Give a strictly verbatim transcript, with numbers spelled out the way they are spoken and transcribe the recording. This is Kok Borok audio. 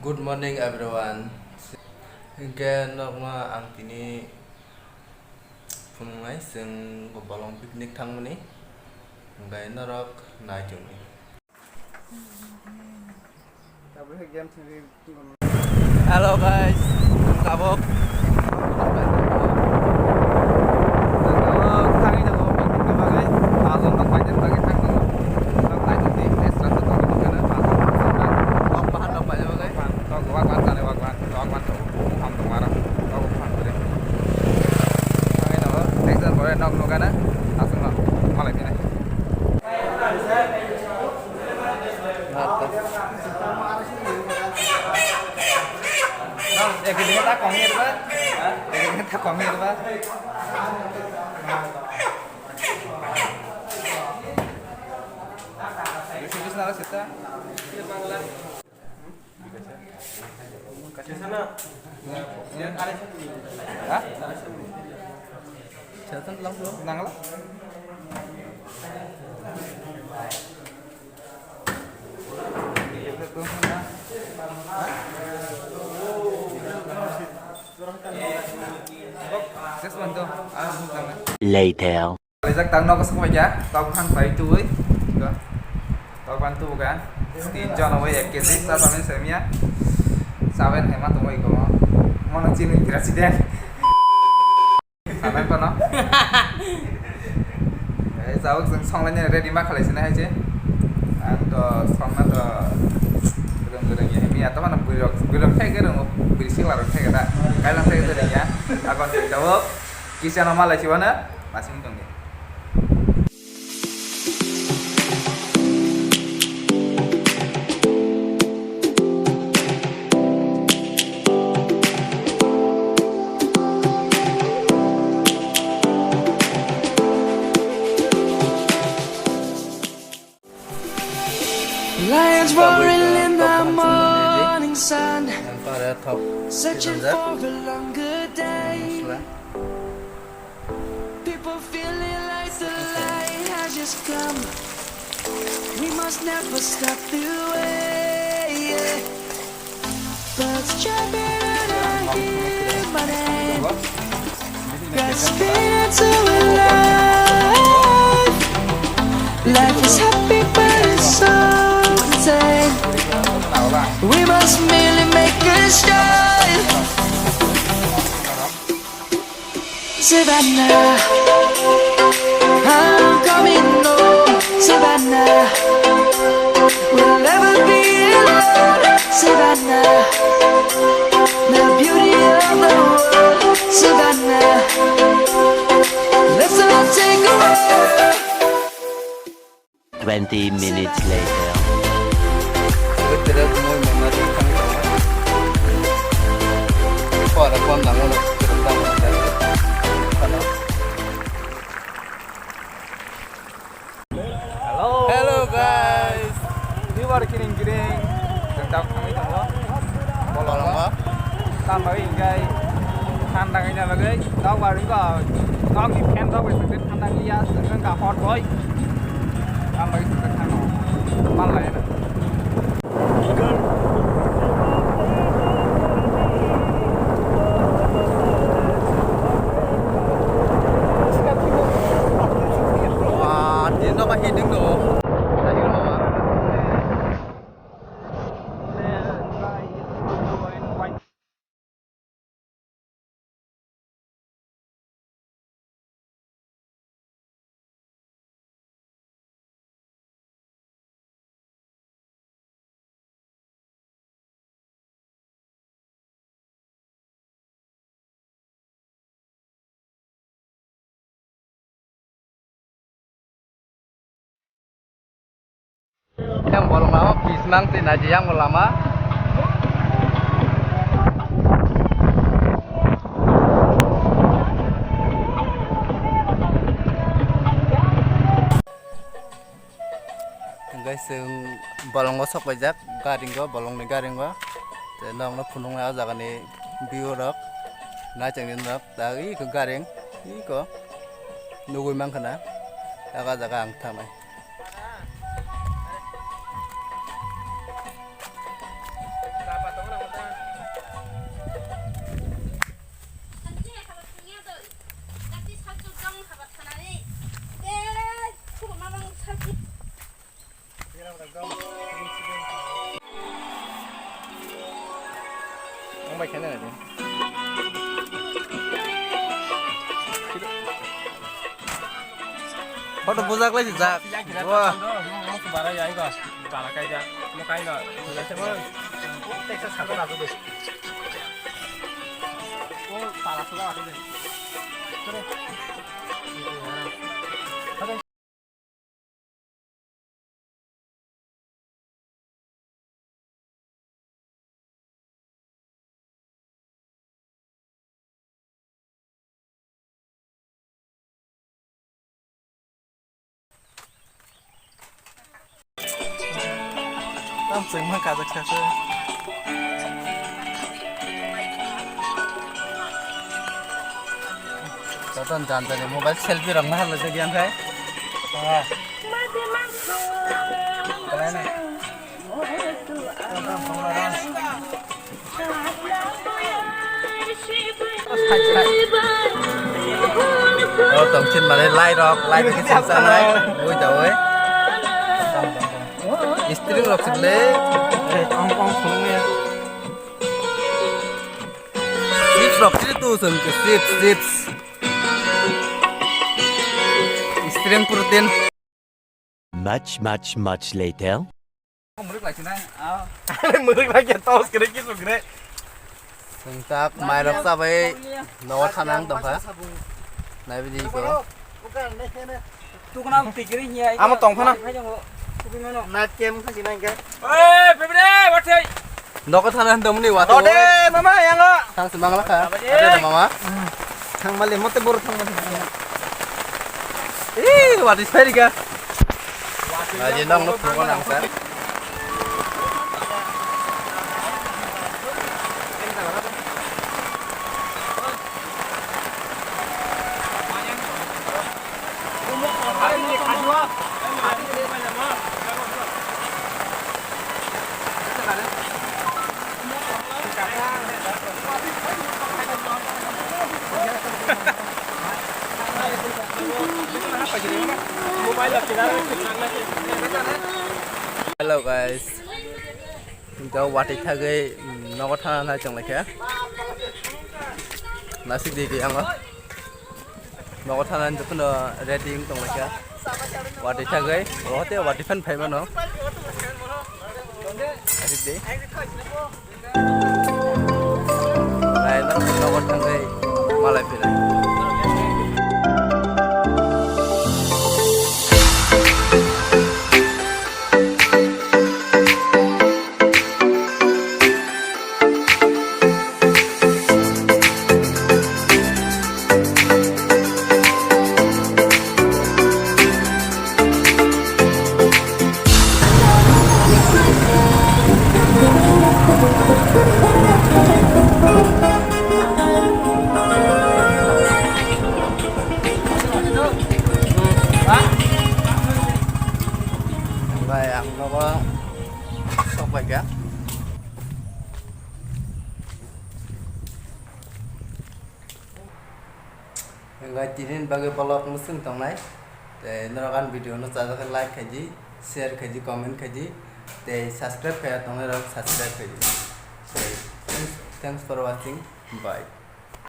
Good morning everyone. Hingke nokno ang tini phunuknai chwng bolong picnic thangmani. Hingke norok nai tongdi. Hello guys, tabok Ekdin ta kong ni ba? Ekdin ta kong ni ba? Ha? Nangla? Later. Rijak tang nogo sokma ya, tok phan pai tui. Tok phan tu ga. Tin jon oi ek kg ta sami semia. Saben hema tongoi ko. Mono chini president. Saben kono. Eh, jawok chwng songlaini ready ma khalai sinai hai se. Ang to songna to rwng rwng ya himi ya to mano bwrwi rok, bwrwi rok thai ke rwngo, bwrwi sikla rok thai ke da. Kailang thai ke rwng ya. Aboni jawok kitchen o ma lai si wano masing tong ya. Lions roaring in the morning sun, searching for a longer day. People feeling like the light has just come. We must never stop the way, yeah. Birds chirping and I hear my name. Grasping into a life. Life is happy, but it's so contained. We must merely make a start. Savannah, I'm coming home. Savannah, we'll never be alone. Savannah, the beauty of the world. Savannah, let's all take a walk. Twenty minutes later. Hello. Hello, guys. Viewer kiring kiring. Jeng tak kami tamo. Bolong ba. Tamo ingkai. Tanda ini lagi. Tau baru kau. Kau ni fan kau betul. Thanda wngya, chwng wngkha hot boy. Ang bai chwng thangno. Mal lai na. Wah, din no ka hiding no. Yang bolong lama bis mang twi naidi yang bo lama. Hingke chwng bolongo sok paijak, garing o, bolongni garing o. Tei nokno phunuknai o jagani view rok, naithok ni nok, ta iko garing, iko nugui mankha na, aka jaga ang thangnai. Photo bujak lai sijak. Wah. Tamo chwngma kajak saswk. Jotono jani jani mobile selfie rok naharlai jak yang khai. Ah. Kalai na. O tongchin mane lai rok, lai rok kisa sanai, bui da oi. String rok sibole. Chips rok sini tu sung ke chips, chips. String protein. Much, much, much later. Mwrwk lai sinai, ah. Mwrwk lai khe tos kwrwi kisu kwrwi. Chwng tak mairok chabai nogo thana wng tongkha. Naibidi ko. Tukuna tikiri hiya. Amo tongphana. Nat kem khasi nai khe. Oi, bebere, wathai. Nogo thana wng tongmani wathai. Rode, mama, yango. Thang se mangla kha. Ade mama. Thang mali mote bor thang mali. Ih, what is very good? Lagi nong nuk nong nang sa. Hello guys, jao watwi thagwi, mm, nogo thana nai chwng laikha. Nasik di ki ango. Nogo thana jotono ready wng tong laikha. Watwi thagwi, ohote watwi phan phai mano. Nasik di. Nai, nang nogo thangwi malai phinai. Bai, ang nogo sok bai kha. Hingke tini bagwi vlog mwswng tongnai. Tei norok ani video no chajak khe like khaidi, share khaidi, comment khaidi, tei subscribe khaiya tongnai rok subscribe khaidi. Tei thanks, thanks for watching. Bye.